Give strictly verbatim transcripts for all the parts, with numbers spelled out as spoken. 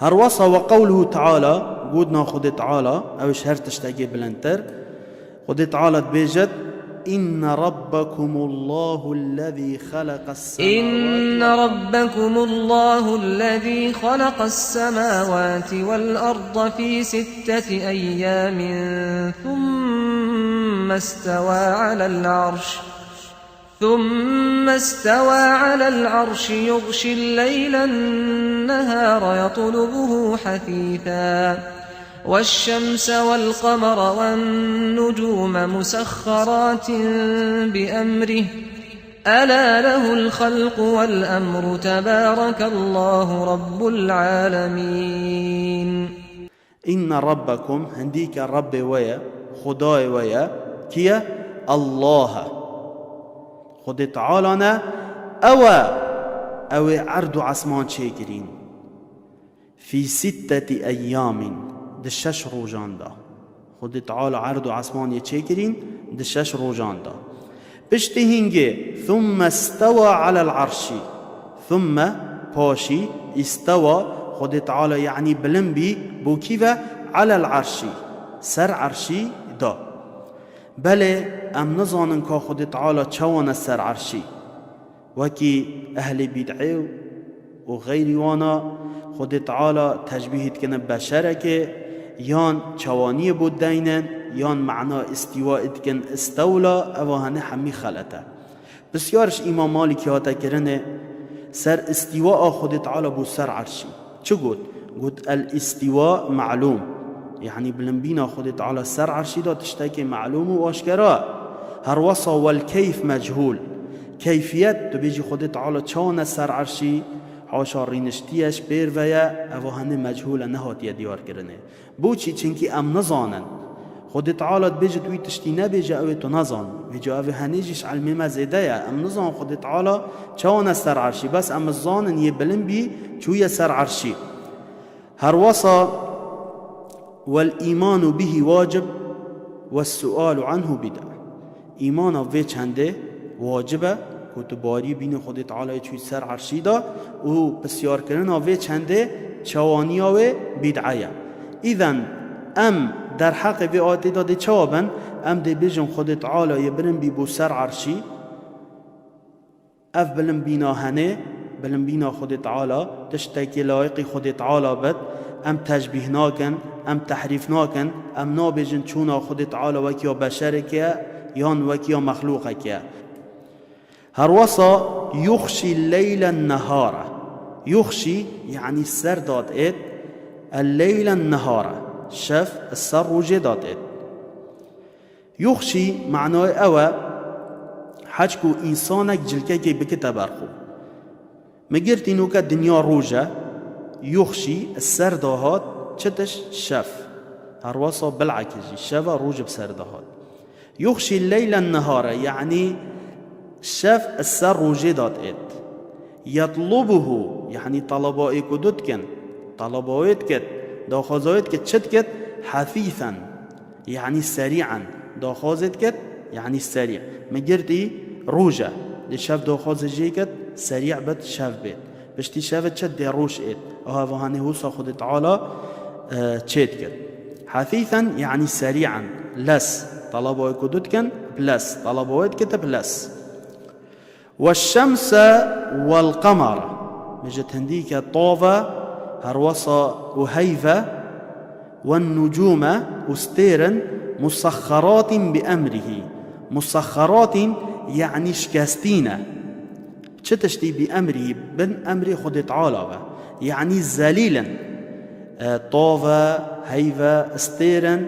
Herwesa وقوله تعالى, gotina Xwedê Teala, ew ji her tiştekê bilindtir. Xwedê Teala dibêjit, إن ربكم الله الذي خلق السماوات إن ربكم الله الذي خلق السماوات والأرض في ستة أيام ثم استوى على العرش ثم استوى على العرش يغشي الليل النهار يطلبه حثيثا والشمس والقمر والنجوم مسخرات بأمره ألا له الخلق والأمر تبارك الله رب العالمين. إن ربكم, hindî ke Rebbê we ye, Xwedayê we ye, kî ye? Allah e. Xwedê Teala ne, ew e, ew ê erd û esman çêkirîn. في ستة أيام, di şeş rojan de. Xwedê Teala erd û esman yê çêkirîn di şeş rojan de. Piştî hingê, ثم استوى على العرش. ثم, paşî, استوى, Xwedê Teala, yanî bilind bî, bo kî ve? على العرش, ser erşî de. Belê, em nizanin ka Xwedê Teala çawa ne ser erşî. Wekî ehlê bîd'ê û xeyrî wana Xwedê Teala teşbîh dikin bi beşerekê, yan çawaniyê bo deynin, yan mana îstîwa dikin istewla, eva hene hemî xelet e. Pisyar ji Îmam Malîkî hate kirinê, ser îstîwa a Xwedê Teala bo ser erşî. Çi got? Got, الاستواء معلوم. Yanî bilimbîna Xwedê Teala ser erşî de tiştekê melûm û aşkera. Herwesa والكيف مجهول. Keyfiyet, tu bêjî Xwedê Teala çawa ne ser erşî, haşa rîniştiye ji pêr ve ye, eva hene mechûl e, nehatiye diyarkirinê. Boçî? Çinkî em nizanin. Xwedê Teala dibêjit wî tiştî nebêje, ew ê tu nezan. Vêca ev ê henê jî ji ilmê me zêde ye. Em nizanin Xwedê Teala çawa ne ser erşî. Bes em zanin yê bilind bî çûye ser erşî. Herwesa والإيمان به واجب والسؤال عنه بدعة. Îmana vê çendê wacib e, ku tu barî bînî Xwedê Teala yê çûyî ser erşî de û pisyarkirina vê çendê çawaniya wê bîd'e ye. Îzen em derheqê vê ayetê de dê çawa bin? Em dê bêjin Xwedê Teala yê bilind bî bo ser erşî, ev bilimbîna henê, bilimbîna Xwedê Teala, tiştekî layiqî Xwedê Teala bit, em teşbîh nakin, em tehrîf nakin, em nabêjin çûna Xwedê Teala wekî ya beşerekê ye, yan wekî ya mexlûqekê ye. Herwesa يغشي الليل النهار. يغشي, yanî ser dadêt, الليل النهار, şev ser rojê dadêt. يغشي manayê ew e, heçku însanek cilkekê bikite ber xwe. Min girtî nûke dinya roj e, يغشي ser dahat, çi tişt? Şev. Herwesa bil'ekis jî, şev e, roj bi ser dahat. يغشي الليل النهار, yanî şev ser rojê dadêt. يطلبه, yanî teleba êk û du dikin. Teleba wê dikit, daxwaza wê dikit, çi dikit? حثيثا, yanî serî'en. Daxwazê dikit, yanî serî'. Min girtî roj e. Dê şev daxwazê jê kit, serî' bit, şev bêt. Piştî şevê çi dê roj êt. Aha, ev hanê wisa Xwedê Teala, e, çê dikit. حثيثا, yanî serî'en. Lez. Teleba wê ku du dikin, bi lez. Teleba wê dikit, bi lez. والشمس والقمر. Mijit hindî ke tav e, herwesa û heyv e, والنجوم û stêr in, مسخرات بأمره. مسخرات, yanî şikestî ne. Çi tiştî? بأمره, bin emrê Xwedê Teala ve. Yanî zelîl in. E, tav e, heyv e, stêr in,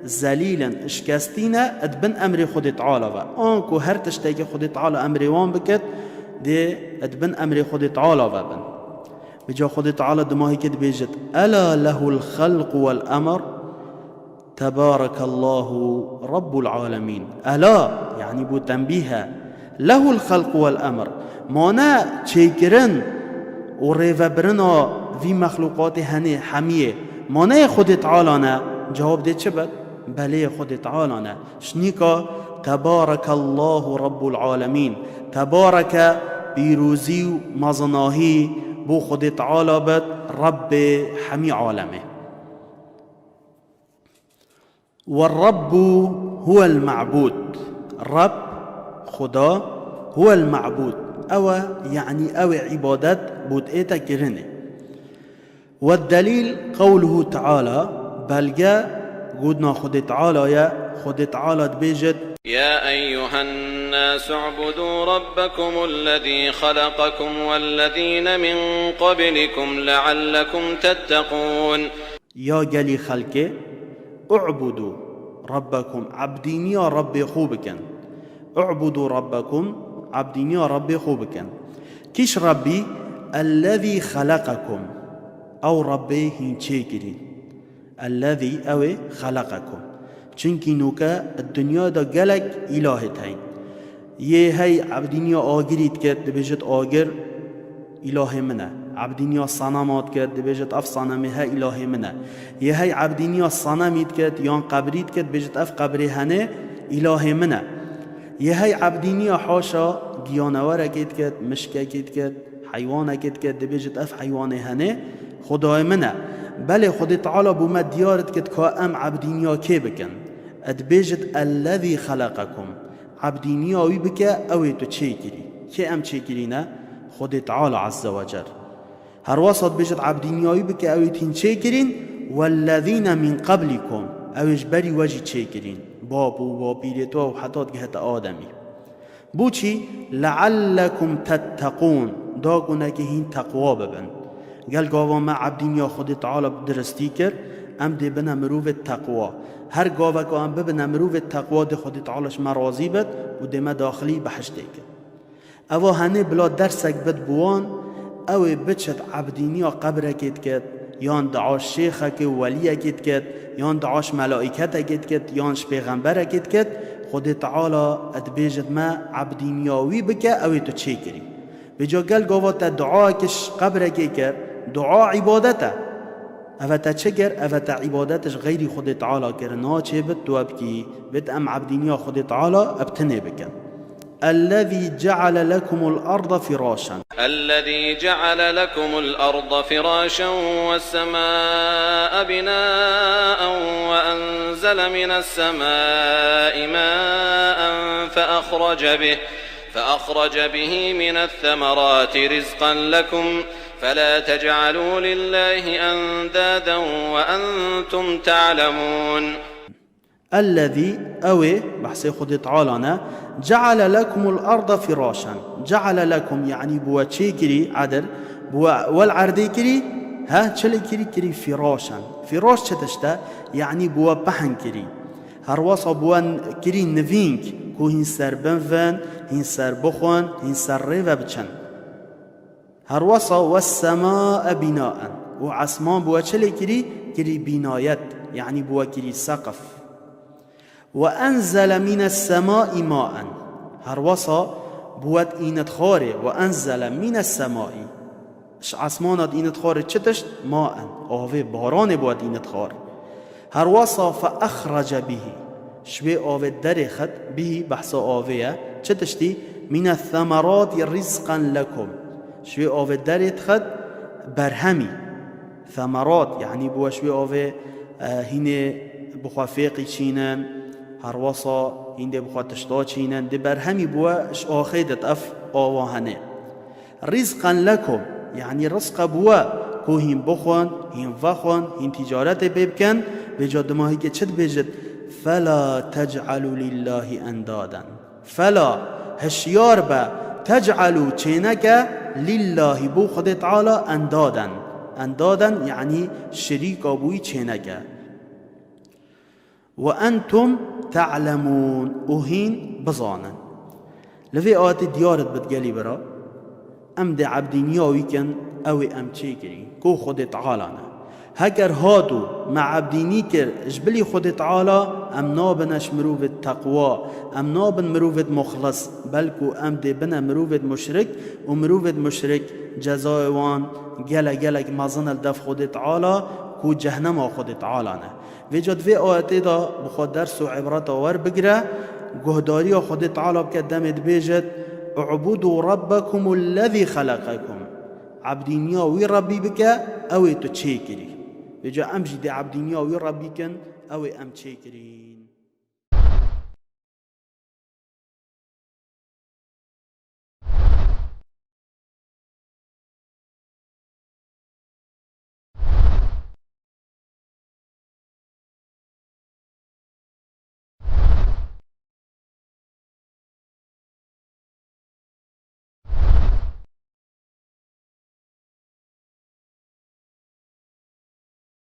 zelîl in, şikestî ne, di bin emrê Xwedê Teala ve. Anku her tiştekî Xwedê Teala emrê wan bikit, dê di bin emrê Xwedê Teala ve bin. Vêca Xwedê Teala di mahîkê dibêjit, ألا له الخلق والأمر تبارك الله رب العالمين. Ela, yanî bo tenbîh e. لَهُ الْخَلْقُ وَالْأَمْرُ. Ma ne çêkirin û rêvebirina vî mexlûqatê henê hemiyê, ma ne yê Xwedê Teala ne? Cewab dê çi be? Belê, yê Xwedê Teala ne. Ji nîka تَبَارَكَ اللّٰهُ رَبُّ الْعَالَمِينَ. Tebareke, pîrozî û mezinahî Bo Xwedê Teala bit Rebbê hemî alemê. والرب هو المعبود. Reb, Xuda, هو المعبود. Ew e, yanî ew ê îbadet bo dê ête kirinê. والدليل قوله تعالى, belge gotina Xwedê Teala ye, Xwedê Teala dibêjit, يا أيها الناس اعبدوا ربكم الذي خلقكم والذين من قبلكم لعلكم تتقون. Ya gelî xelkê, اعبدوا ربكم, ebdîniya Rebbê xwe bikin. اعبدوا ربكم, ebdîniya Rebbê xwe bikin. Kîş Rebbî? الذي خلقكم, ew Rebbê hîn çêkirî. الذي, ew ê, خلقكم. Çimkî nûke di dinyayê de gelek îlahêt heyn. Yê hey ebdîniya agirî dikit, dibêjit agir îlahê min e. Ebdîniya senema dikit, dibêjit ev senemê he îlahê min e. Yê hey ebdîniya senemî dikit yan qebrî dikit, dibêjit ev qebrê henê îlahê min e. Yê hey ebdîniya haşa giyanewerekê dikit, mişkekê dikit, heywanekê dikit, dibêjit ev heywanê henê Xwedayê min e. Belê Xwedê Teala bo me diyar dikit ka em ebdîniya kê bikin. Dibêjit الذي خلقكم. Ebdîniya wî bike, ew ê tu çêkirî. Kê em çêkirî ne? Xwedê Teala Azze ve Cel. Her wesa dibêjit ebdîniya wî bike, ew ê tîn çêkirîn, والذين من قبلكم, ew ê ji berî we jî çêkirîn. Bab û bapîrê to û heta digihete Ademî. Boçî? لعلكم تتقون, da ku nekê hîn teqwa bibin. Gel gava me ebdîniya Xwedê Teala bi diristî kir, em dê bine mirovê teqwa. Her gaveka em bibine mirovê teqwa dê Xwedê Teala ji me razî bit û dê me daxilî behiştê kir. Eva henê bila dersek bit bi wan, ew ê biçit ebdîniya qebrekê dikit, yan dua ji şêxekê û weliyekê dikit, yan dua ji melaîketekê dikit, yan ji pêxemberekê dikit, Xwedê Teala dibêjit me ebdîniya wî bike, ew ê tu çêkirî. Vêca gel gava te duayeke ji qebrekê kir, dua îbadet e. Eve te çi kir? Eve te îbadet ji xeyrî Xwedê Teala kir, naçê bit tu we bikî, bit em ebdîniya Xwedê Teala bi tinê bikin. الذي جعل لكم الأرض فراشا. الذي جعل لكم الأرض فراشا والسماء بناء وأنزل من السماء ماء فأخرج به، فأخرج به من الثمرات رزقا لكم فلا تجعلوا لله أندادا وأنتم تعلمون. الذي, ew ê, behsê Xwedê Teala ne, جعل لكم الأرض فراشا. جعل لكم, yanî bi we çêkirî, edil, bi we, we li erdê kirî, he, çi lê kirî, kirî firaşan. Firaş çi tişt e? Yanî bi we pehn kirî. Her wesa bi we n-, kirî nivîng, ku hîn ser bivin, hîn ser bixwin, hîn ser rê ve biçin. Her wesa والسماء بناء. Û esman bi we çi lê kirî? Kirî bînayet, yanî bi we kirî seqif. وأنزل من السماء ماء. Her wesa bi we înit xwarê, وأنزل من السماء. Ji esmana înit xwarê çi tişt? ماء. Avê, baranê bi we înit xwarê. Her wesa فأخرج به. Ji wê avê derê xit, به behsa avê ye. Çi tiştî? من الثمرات رزقا لكم. Ji wê avê derê dixit berhemî. Themerat, yanî bi we ji wê avê, e, hînê bi xwe fêqî çînin, her wesa hîn dê bi xwe tişta çînin, dê berhemî bi we ji axê dit ev ava henê. رزقا لكم, yanî rizq e bi we, ku hîn bixwin, hîn vexwin, hîn tîcaretê pê bikin, vêca dimahîkê çi dibêjit? فلا تجعلوا لله أندادا. Fela, hişyar be, tec'alû, çêneke, lillahî, bo Xwedê Teala, endaden. Endaden, yanî şirîka bo wî çêneke. Ve entum te'lemûn, û hîn bizanin. Li vê ayetê diyar dibit gelî bira, em dê ebdîniya wî kin, ew ê em çêkirî, ku Xwedê Teala ne. Heger hat û me ebdînî kir ji bilî Xwedê Teala, em nabine ji mirovêd teqwa, em nabin mirovêd muxlis, belku em dê bine mirovêd muşrik û mirovêd muşrik cezayê wan gele gelek mezin e li dev Xwedê Teala, ku cehnema Xwedê Teala ne. Vêca di vê ayetê de bi xwe ders û îbreta werbigire, guhdariya Xwedê Teala bike demê dibêjit, "U'budû Rebbekumul lezî xeleqekum." Ebdîniya wî Rebbî bike, ew ê tu çêkirî. Vêca em jî dê ebdîniya wî Rebbî kin, ew ê em çêkirî.